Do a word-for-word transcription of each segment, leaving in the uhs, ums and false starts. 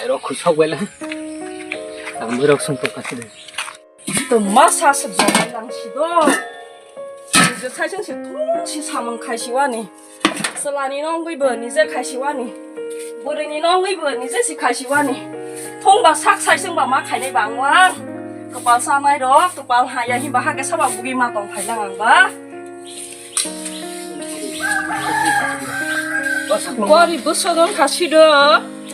Rok khusok bai la. Ang borok sung tong kasi de. To masa se joma lang si do. Je sai sung si thung si samung khai si wani. Selani nongwi bo nije khai si wani. Bwrwini nongwi bo nije si khai si wani. Thung ba sak sai sung ba ma khainai bang wang. Kopal sanai rok, kopal haya hi ba ha ke saba bugi ma tong phai lang ang ba. Bori bwswk wng kha sido.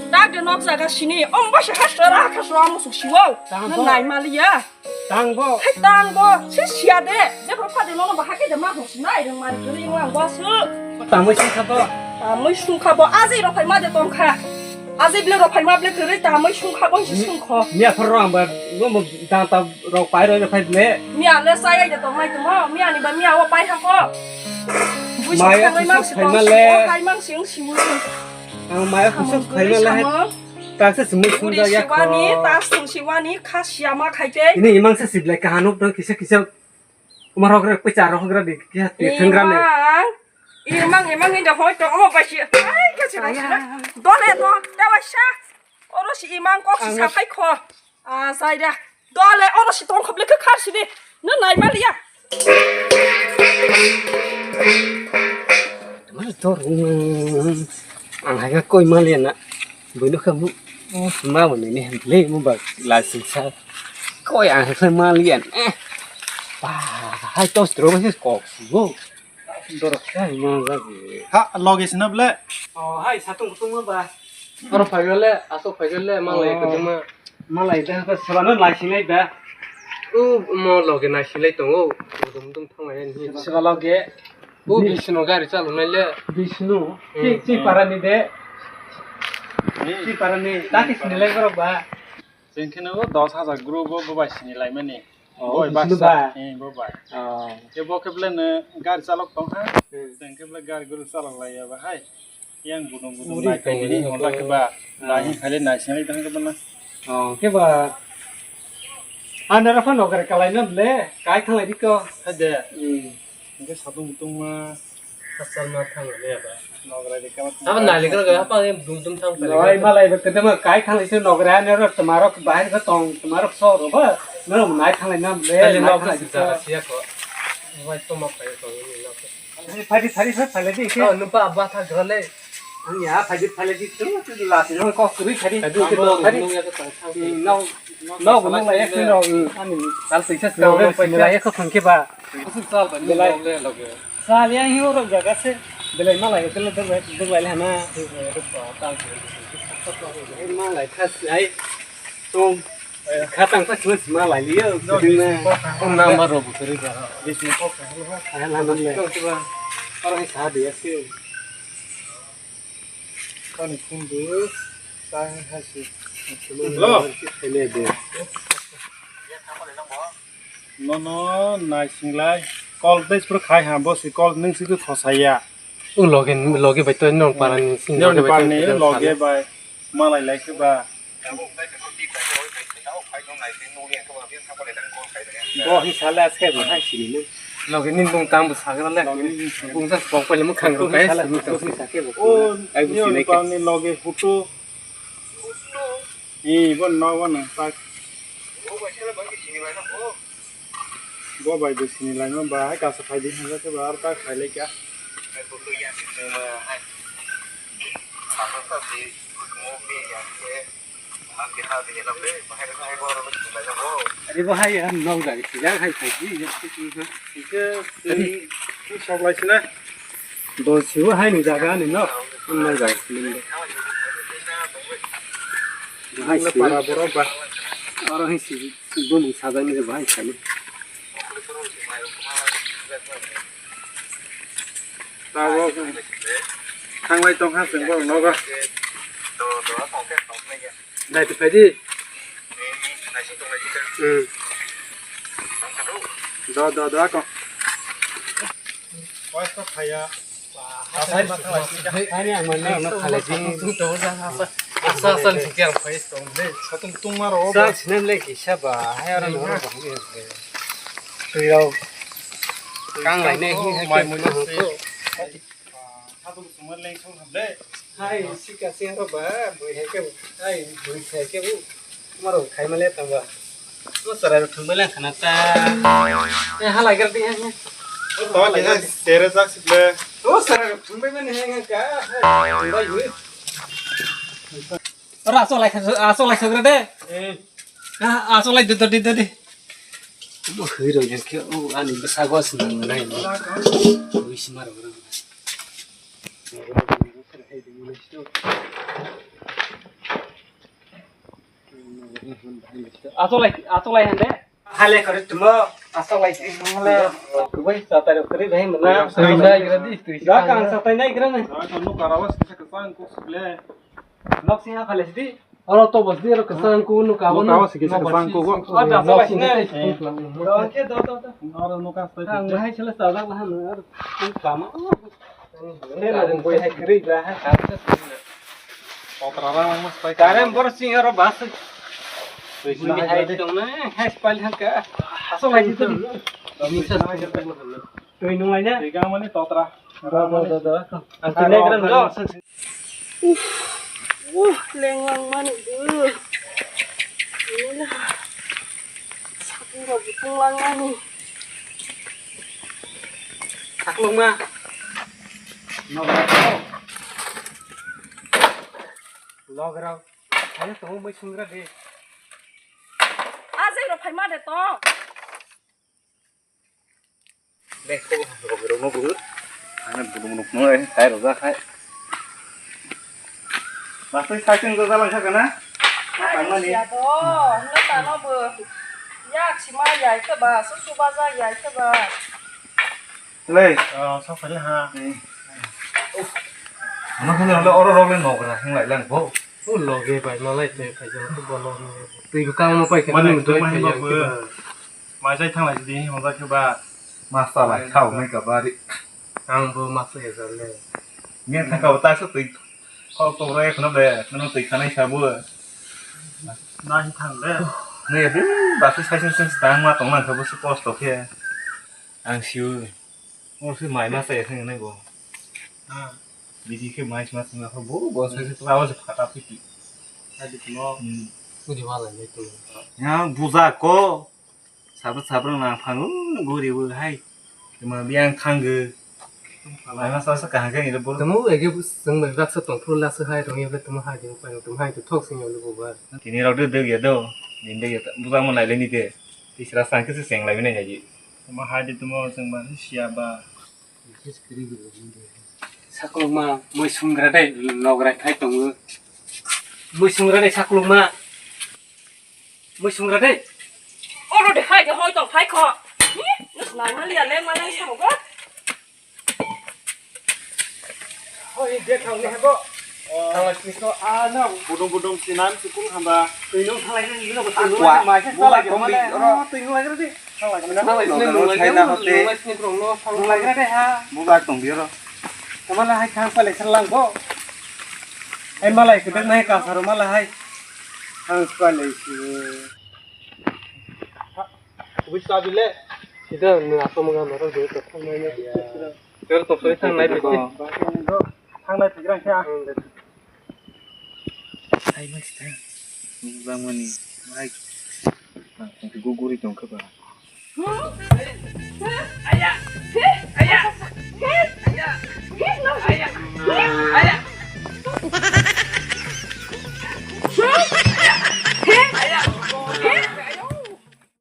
Dak de nok jaga sini. Om ba se hasra ha khasra musuk siwo. Tang bo. Nang nai maliya. Tang bo. Hai tang bo. Si siya de. Je bro phade nono ba ha ke de ma hung sinai rung mari kuri wng ang bo su. Tamoi sung kha bo. Tamoi sung kha bo. Aji rok phai ma de tong kha. Aji ble rok phai ma ble kuri tamoi sung kha bo si sung kho. Miya phar rok ang ba. Bo mo dang ta rok pai rok phai ble. Miya le sai ai de tong mai tong mo. Miya ni ba miya o pai ha kho. Maya kusa phaima le. Hai mang sing sing. Ang maya kusa phaima le. Taksa simi sung da ya kho. Siwani, tas sung siwani, kha siama khaite. Ini imang sa siblai kahanuk dong kisa kisa. Umar hokre pecha rohokra di kisa tenggra ne. Imang, imang inda hoi to, oh, basi. Ai, kasi basi. Dole to, da basa. Oro si imang kok si sapai kho. Ah, sai da. Dole, oro si tong khoble khe khar sidi. No nai maliya. Mal tor, ang haga koi maliya na. Boino kha bu, ma bo ni le mo ba la sing sa. Koi ang haga maliya. Eh. Ba, hai tos tro ba kok si bo. Dorok khai ma jagi. Ha, loge sina ble. Oh, hai satung kutung ma ba. Oro phaiga le, asok phaiga le, malai kutung ma. Malai da, da, sebano lai sinai da. U, mo loge nai sinai tongo. Dum dum thanglai ni. Seba loge. U, Bishnu gari chalunai le. Bishnu. Hmm. Chi, chi parani de. Hmm. Chi parani. Taki sinilai borok ba. Chwng khe no dos hajar group o bo bai sini lai mani. Oh, boi bisi baksa ba? Eh, bo bai. Oh. Ke bo khe ble no gari chalok tong ha. Hmm. Chwng khe ble gari guru chalok lai ya ba hai. Yang gudung gudung uri nai kai ni honda ke ba. Ah. Nai hin khai le nai sini tang ke ba na. Oh, ke ba. Andara phan ogre kalai na ble, kai thanglai di ko. Hai de. Hmm. Hingke satung butung ma. Hachal ma thang le ba. Nogra de kama. Abo nai le kala hapa dum dum thang pale. Noi malai ba kedama kai thang le se nogra ne ro tomarok bahir ba tong tomarok so ro ba. No nai thang le nam le. Kali nai nok thang le se se. Jaga siya ko. Wai to ma pai ko ni nok. Phadi phadi phadi phadi de ke. Oh, nupa abba tha gale. Ang ya phadi phadi de tu tu la se no ko kuri phadi. Phadi ke do phadi. Nung ya ko tang thang. No no no ya ke no. Ani kal se se. No no se la ya ko thang ke ba. Belai. Sal yang hiu rok jaga se. Belai malai tele duk lai, duk lai hana. Malai khas ai. Tong. Khatang khas mas malai liyo. Number robo kari ba. Bisni kok. Hai la nam le. Oro hai sa de aske. Kani khundu. Sa hai si. Hello. Hello de. Nono naisinglai. Call tei sipro khai ha, bo si call nung si khe thosaiya. O loge, loge bai to nong parani sing. Nong loge bai parani to loge bai. Malai lai khe ba. Bo hi sale aske bo hai sini ne. Loge ni nung tang bo sagra le. Loge ni nung tang. Bung sa spok pale mo khang ro kai sini to. O, ai bo ni sini ke. Parani loge photo. Ee, bo no, bo no, tak. Bo bai bo sini lai ma ba, hai kasa phai di, hai khe ba, ar tak phai lai kya. Ari bo hai, ang nok jagi sijak hai phai di. Hingke, twi, twi sok lai sina. Do sibo hai ni jaga ni nok. Nok jaga ni nok. Hai si. Para borok ba. Oro hai si. Bo mung sajak ni bo hai sani. Tabo. Thanglai tong ha sing bo nogo. Dai tu phai di. Hmm. Do, do, do, ako. Wai to phaya. Ani ang mana na khalai di. Asa asa ni kya phai to le. Satung tung maro. Sa sinem le ki sa ba. Hai ora no ba. Tui rau. Kang lai ne hi hai mai mo ni. Satung tung mar leng song le. Hai, sika sing ro ba, bui hai ke, hai, bui hai ke bu, maro khai male tang ba. O sarai ro thung bale khana ta. Eh, hala gar di, hai, hai. O to ke sere jak sikle. O sarai ro thung bale hai ka. Hai, thung bai bui. Ora, aso lai, aso lai sagra de. Eh. Ah, aso lai de, de, de, de. Bo hoi ro ke, o ani bwsago sinang nai. Bui simar ro. Asolai, asolai hande. Hale kare tumo. Asolai, hale. Kubai satai rok kare bai mana. Tui nai gra di, tui. Ga kang satai nai gra nai. Ga kang no karawas kisa kisa ang kuk sukle. Nok singa khale sidi. Oro to bos di ro kisa ang kuk no kawan. Nok kawas kisa kisa ang kuk. Oh, da asolai sini. Oro no kas tai. Ang bahai sele sadak lahan. Ang kama. Karen borok sing aro bas. Bui hai tong na, hai spal hangka. Asok hai tong. Tui nung lai na. Tui gang mani totra. Do, do, do, do. Ang tui nai gran do. Uff, uff, lenglang mani bu. Ini lah. Sakung rok bukung lang mani. Saklokma. Nogra. Logra. Ano tongo mai sungra de. Ajai ro phaima de to. Dek ko rok rok no bu. Ano budung rok no tai rok ja khai. Masai sakung rok ja lang sakana. Tangmani. Ya to, no tano bu. Yak sima ya ke ba, susu ba ja ya ke ba. Lei. Oh, sok phai ha. Ano khani oro oro rok le nogra hing lai lang bo. O loge bai malai te phai jang to bolo. Tui ko kang mo pai ke. Mane ni to doi mai phai lo jang bo. Ke ba. Mai sai thang lai di hon ba ke ba. Masa lai thau mai ka bari. Ang bo masa ya jale. Nge thang ka ta so tui. Ko to re khno be, khno tui khanai sa bo. Na hi thang le. Ne de ba sai sai sai tang ma tong lang ka bo su post to ke. Ang siu. Oro se mai ma chaya thang nai bo. Ah. Bisi khe mai ma chaya bo bo se se trawa se phata phiti. Adi kuno. Hmm. Buji ma lai nai kuno. Ya buja ko. Sabra sabra na phangu guri bo hai. Kema biang khanggu. Mai ma sa sa kahang khe ni bo. Tamo ege sung mai baksa tong phuru la se hai rong ya tamo hai de pai tamo hai de thok sing ya lu bo ba. Tini rok de de ya do. Din de ya buja mo nai le ni de. Tisra sang khe se seng lai nai ya ji. Tamo hai de tamo chwng ba siya ba. Saklokma mui sumgra dei lograi phai tongo. Mui sumgra dei saklokma. Mui sumgra dei. Oro de hai de hoi tong phai kho. Hi? Nang mali ya le mali sa bo. Hoi de thang ne bo. Thanglai sini to, ah, no. Budung budung sinan sukung hamba. Tui nung thanglai nung, nung tui nung lai, mai khe thanglai khe mane. Tui nung lai khe di. Thanglai khe mane. Thanglai sini nung lai khe, nung lai sini borok no thanglai khe de ha. Buba tong biyo ro. Tamala hai thang palai serlang bo. Ai malai khe nai ka saro malai hai. Thang palai si. Kubui chabi le. Sida nung asomga norok je to thangnai ne. Tor to soi thangnai bisi. Thangnai tigra khe ang. Ai ma sita. Bang mani. Mai. Guguri tong khe ba. Aya. Aya. Aya. Aya.